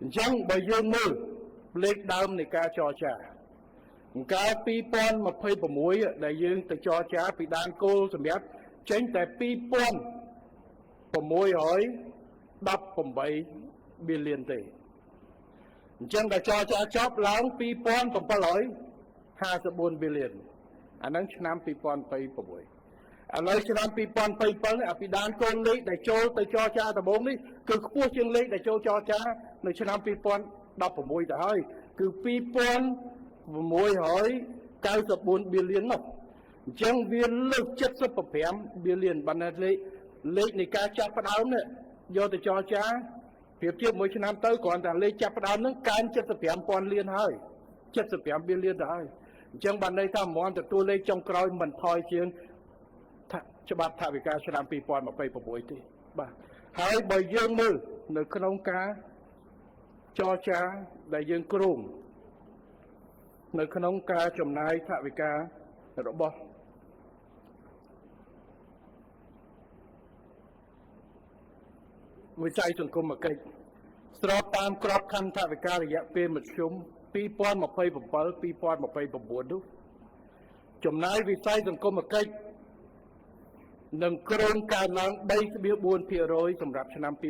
អញ្ចឹងបើយើងមើលលេខដើមនៃការចរចាកាល2026ដែលយើងទៅចរចាពីដានគោលសម្រាប់ចេញតែ2618 billion ទេអញ្ចឹងដល់ចរចាចប់ឡើង2754 billion អាហ្នឹងឆ្នាំ2026ឥឡូវឆ្នាំ2027នេះអាពីដានគោលលេខដែលចូលទៅចរចាដំបូងនេះគឺខ្ពស់ជាងលេខដែលចូលចរចានៅឆ្នាំ2016ទៅហើយគឺ2694 billion នោះអញ្ចឹងវាលើស75 billion បានលេខនៃការចាប់ផ្ដើមនេះយកទៅចរចាប្រៀបធៀបមួយឆ្នាំទៅគ្រាន់តែលេខចាប់ផ្ដើមហ្នឹងកើន75,000លានហើយ75 billion ទៅហើយអញ្ចឹងបានន័យថាមន់ទទួលលេខចុងក្រោយមិនថយជាងច្បាប់ថវិកាឆ្នាំ2026ទេបាទហើយបើយើងមើលនៅក្នុងការចរចាដែលយើងគ្រោងនៅក្នុងការចំណាយថវិការបស់វិស័យសង្គមគិច្ចស្របតាមក្របខ័ណ្ឌថវិការយៈពេលមធ្យម2027 2029នោះចំណាយវិស័យសង្គមគិច្ចនឹងគ្រោងកើនឡើង 3.4% សម្រាប់ឆ្នាំ2027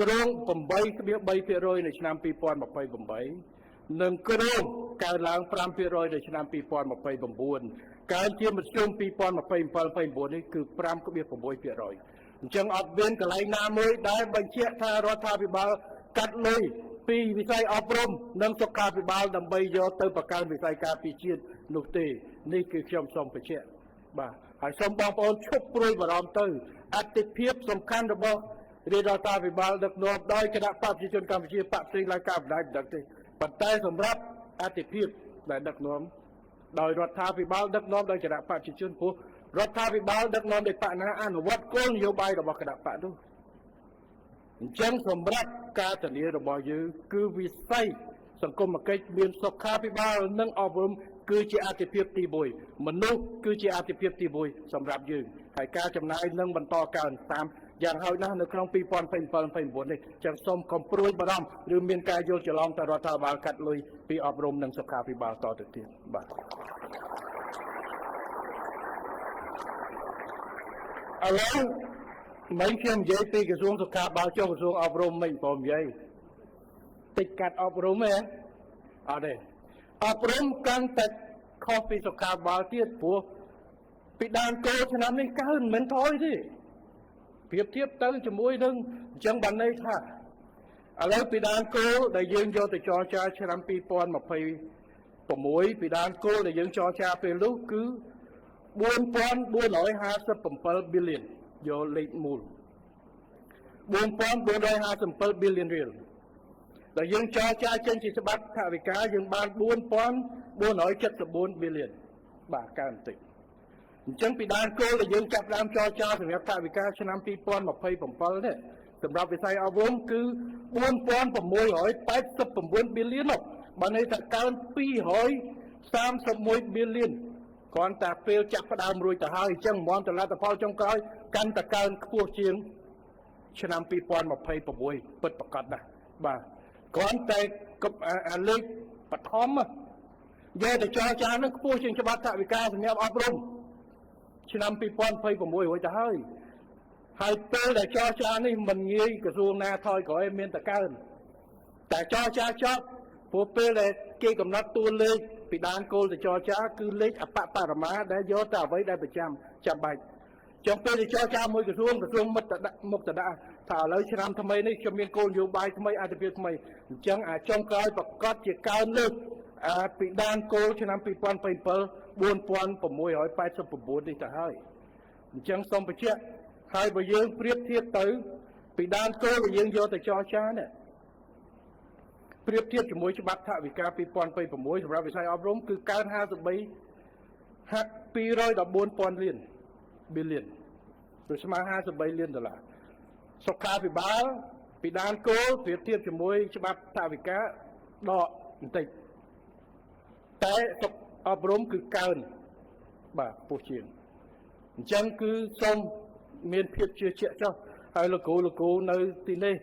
គ្រោង 8.3% នៅឆ្នាំ2028និងគ្រោងកើនឡើង 5% នៅឆ្នាំ2029កើនជាមធ្យម2027 29នេះគឺ 5.6% អញ្ចឹងអត់មានកន្លែងណាមួយដែលបញ្ជាក់ថារដ្ឋាភិបាលកាត់លុយពីវិស័យអប់រំនិងសុខាភិបាលដើម្បីយកទៅបង្កើនវិស័យការពារជាតិនោះទេនេះគឺខ្ញុំសូមបញ្ជាក់បាទហើយសូមបងប្អូនឈប់ព្រួយបារម្ភទៅអតិភិបសំខាន់របស់រាជរដ្ឋាភិបាលដឹកនាំដោយគណៈបក្សប្រជាជនកម្ពុជាបក្សផ្សេងឡើងការបណ្ដាញមិនដឹងទេប៉ុន្តែសម្រាប់អតិភិបដែលដឹកនាំដោយរដ្ឋាភិបាលដឹកនាំដោយគណៈបក្សប្រជាជនព្រោះរដ្ឋាភិបាលដឹកនាំដោយបក្សណាអនុវត្តគោលនយោបាយរបស់គណៈបក្សនោះអញ្ចឹងសម្រាប់ការធានារបស់យើងគឺវិស័យសង្គមគិច្ចមានសុខាភិបាលនិងអប់រំគឺជាអតិភិបទី1មនុស្សគឺជាអតិភិបទី1សម្រាប់យើងហើយការចំណាយនឹងបន្តកើនតាមយ៉ាងហោចណាស់នៅក្នុង2027 29នេះចឹងសូមកុំព្រួយបារម្ភឬមានការយល់ច្រឡំទៅរដ្ឋាភិបាលកាត់លុយពីអប់រំនិងសុខាភិបាលតទៅទៀតបាទឥឡូវមិនខ្ញុំនិយាយពីក្រសួងសុខាភិបាលចុះក្រសួងអប់រំមិនព្រមនិយាយតិចកាត់អប់រំទេអត់ទេអប់រំកាន់តែខុសពីសុខាភិបាលទៀតព្រោះពីដានគោលឆ្នាំនេះកើនមិនថយទេប្រៀបធៀបទៅជាមួយនឹងអញ្ចឹងបានន័យថាឥឡូវពីដានគោលដែលយើងយកទៅចរចាឆ្នាំ2026ពីដានគោលដែលយើងចរចាពេលនោះគឺ4457 billion យកលេខមូល4457 billion រៀលដែលយើងចរចាចេញជាច្បាប់ថវិកាយើងបាន4474 billion បាទកើនបន្តិចអញ្ចឹងពីដានគោលដែលយើងចាប់ដើមចរចាសម្រាប់ថវិកាឆ្នាំ2027នេះសម្រាប់វិស័យអប់រំគឺ4689 billion នោះបានន័យថាកើន231 billion គ្រាន់តែពេលចាប់ផ្ដើមរួចទៅហើយអញ្ចឹងមន្តលទ្ធផលចុងក្រោយកាន់តែកើនខ្ពស់ជាងឆ្នាំ2026ពិតប្រាកដណាស់បាទគ្រាន់តែអាលេខបឋមយកទៅចរចានឹងខ្ពស់ជាងច្បាប់ថវិកាសម្រាប់អប់រំឆ្នាំ2026រួចទៅហើយហើយពេលដែលចរចានេះមិនងាយក្រសួងណាថយក្រោយមានតែកើនតែចរចាចប់ព្រោះពេលដែលគេកំណត់តួលេខពីដានគោលទៅចរចាគឺលេខអបបរមាដែលយកតែអ្វីដែលប្រចាំចាំបាច់ចុងពេលទៅចរចាមួយក្រសួងមុខតដាក់មុខតដាក់ថាឥឡូវឆ្នាំថ្មីនេះខ្ញុំមានគោលនយោបាយថ្មីអត្ថប្រយោជន៍ថ្មីអញ្ចឹងអាចុងក្រោយប្រកាសជាកើនលើសអាពីដានគោលឆ្នាំ2027 4689នេះទៅហើយអញ្ចឹងសូមបញ្ជាក់ហើយបើយើងប្រៀបធៀបទៅពីដានគោលដែលយើងយកទៅចរចានេះប្រៀបធៀបជាមួយច្បាប់ថវិកា2026សម្រាប់វិស័យអប់រំគឺកើន53 214,000លាន billion ឬស្មើ53លានដុល្លារសុខាភិបាលពីដានគោលប្រៀបធៀបជាមួយច្បាប់ថវិកាដកបន្តិចតែសុខអប់រំគឺកើនបាទពោះជាងអញ្ចឹងគឺសូមមានភាពជឿជាក់ចុះហើយលោកគ្រូនៅទីនេះ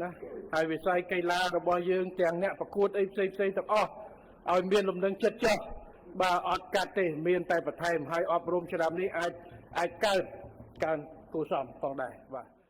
ណាហើយវិស័យកីឡារបស់យើងទាំងអ្នកប្រកួតអីផ្សេងផ្សេងទាំងអស់ឲ្យមានលំនឹងចិត្តចុះបាទអត់កាត់ទេមានតែបន្ថែមហើយអប់រំឆ្នាំនេះអាចអាចកើតកើនគួរសមផងដែរបាទ។